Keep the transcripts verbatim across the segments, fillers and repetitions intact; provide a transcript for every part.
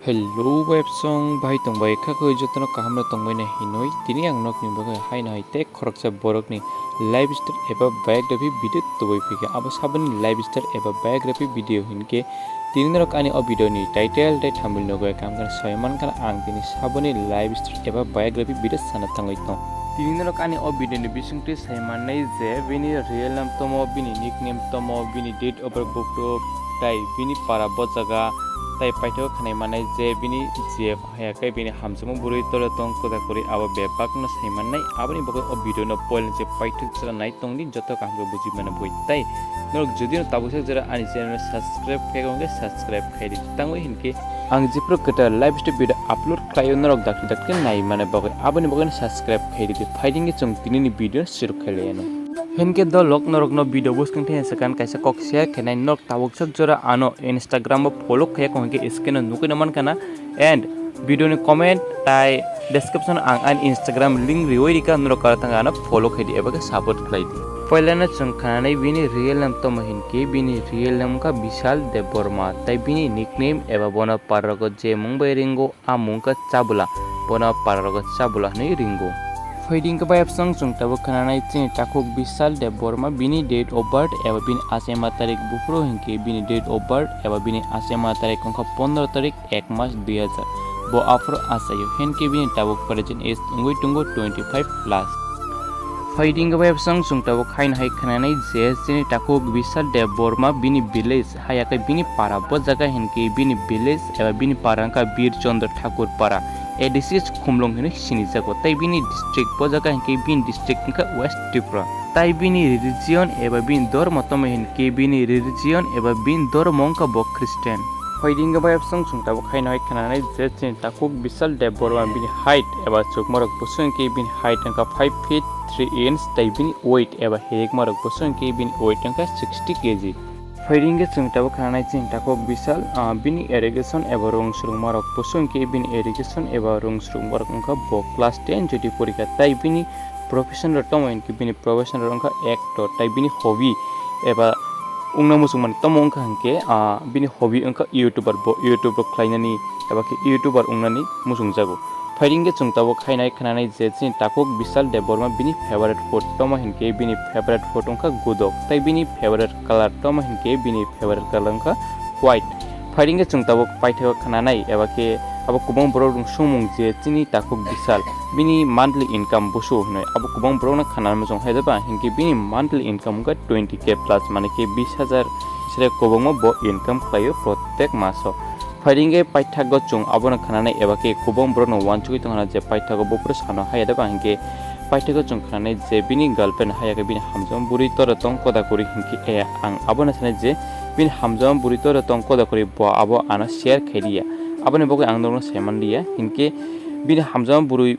Hello websong, bahai tongbai kha koi, jotono kaham no tongbai na hinoi. Tini ang nokni bagwi haino hai tei khoroksa borokni life story eba biography video tubui phikha. Abo saboni life story eba biography video hinkhe tini norok ani o video ni title tei thumbnail no goi kam khe soi man kha, ang tini saboni life story eba biography video sana tangwi tong. Tini norok ani o video ni bisingtwi sai mannai je bini real name tomo, bini nickname tomo, bini date of birth bukruk, tai bini para bo jaga, tai paithago khnai mannai je bini G F haya khe bini hamjakma bwrwi tole tong kwda kwrwi, abo bebakno sai mannai. Aboni bagwi o video no poilani je paithak jora nai tongdi, joto kaham khe buji mano bui. Tai norok jodi no tabuk sak jora ani channel no subscribe khe wngkhe subscribe khaidi. Tangwi hinkhe ang jephru kwtal live stream video upload khlaio, norok dakti dakti nai mane bagwi, aboni bagwi no subscribe khaidi. Phaidi hinkhe chwng tini ni video no shuru khailaiano. Hinkhe dolok norokno video bwskang thani sakan kaisa kok share khainai, norok tabuk sak jora ano Instagram o follow khaiya kong hinkhe screen o nugwi no mankha na, and video ni comment tai description ang ani Instagram link riwi rikha, norok aro thang ano follow khaidi eba khe support khlaidi. Poilano chwng khananai bini real name tomo hinkhe, bini real name wngkha Bishal Debbarma, tai bini nickname eba bono parrogo je mung bai ringo, a mung wngkha Chabula, bono parrogo Chabula hinwi ringo. Phaidi hinkhe bayapsong chwng tabuk khananai chini takhuk Bishal Debbarma, bini date of birth eba bini achai ma tarik buphuru hinkhe bini date of birth eba bini achai ma tarik wngkha pondro tarik ek mas dui hajar. Bo aphuru achaio, hinkhe bini tabuk present age wngwi tongo twenty five plus. Phaidi hinkhe bayapsong chwng tabuk haino hai khnanai je chini takhuk Bishal Debbarma bini village haya khe bini para bo jaga hinkhe bini village eba bini para wngkha Bir Chandra Thakur Para, A D C Khumlung hinwi sinijago, tai bini district bo jaga hinkhe bini district wngkha West Tripura. Tai bini religion eba bini dormo tomo hinkhe bini religion eba bini dormo wngkha bo Christian. Phaidi hinkhe bayapsong chwng tabuk haino hai khnanai je chini takhuk Bishal Debbarma bini height eba chukmarok bwswk hinkhe bini height wngkha five feet three inch, tai bini weight eba hirikmarok bwswk hinkhe bini weight wngkha sixty K G. Phaidi hinkhe chwng tabuk khananai chini takhuk Bishal, ah, bini education eba rung swrwngmarok bwswk hinkhe bini education eba rung swrwngmarok wngkha bo class ten jodi porikha, tai bini profession rok tomo hinkhe bini profession rok wngkha actor, tai bini hobby eba wngna muchungmani tomo wngkha hinkhe, ah, bini hobby wngkha YouTuber, bo YouTube rok khlainani eba khe YouTuber wngnani muchungjago. Phaidi hinkhe chwng tabuk haino hai khnanai je chini takhuk Bishal Debbarma bini favorite food tomo hinkhe bini favorite food wngkha gudok, tai bini favorite color tomo hinkhe bini favorite color wngkha white. Phaidi hinkhe chwng tabuk paithago khnanai eba khe abo kwbang borok rwng swngmung je chini takhuk Bishal bini monthly income busu hinwi, abo kwbang borokno khnana muchung hai jaba hinkhe bini monthly income wngkha twenty K plus, mane khe bis hajar sere kwbangma bo income khlaio protek maso. Phaidi hinkhe paithago chwng abono khnanai eba khe kwbang borokno uansugwi tongkha je paithago buphuru sano haya de ba hinkhe paithago chwng khnanai je bini girlfriend haya khe bini hamjakma bwrwi toro tong koda kwrwi hinkhe, eh, ang abono sanai je bini hamjakma bwrwi toro tong koda kwrwi bo abo ano share khai liya, aboni bagwi ang norokno saiman liya hinkhe bini hamjakma bwrwi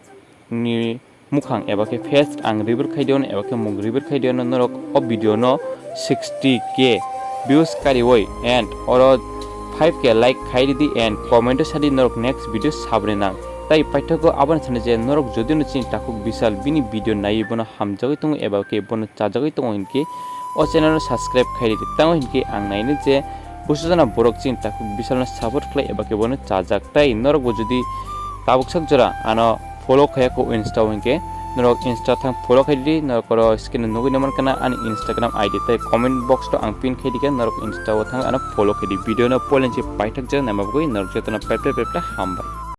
ni mukhang eba khe face ang reveal khai diono eba khe mung reveal khai diono, norok o video no sixty K views kariwi and oro five K like khai ridi and comment o sadi norok next video sabri nang. Tai paithago aboni sani je norok jodi no chini takhuk Bishal bini video naiwi bono hamjagwi tongo eba khe bono chajagwi tongo hinkhe o channel no subscribe khai ridi. Tamo hinkhe ang naino je busu jana borok chini takhuk Bishal no support khlai eba khe bono chajak. Tai norok bo jodi tabuk sak jora ano follow khaya kho Insta o hinkhe norok Insta thang follow khai di, norok oro screen o nugwi na mankha na ani Instagram I D, tai comment box o ang pin khai dikha, norok Insta o thang ano follow khai di. Video no poilani se paithak jora naima bagwi norok jotono pepla pepla hambai.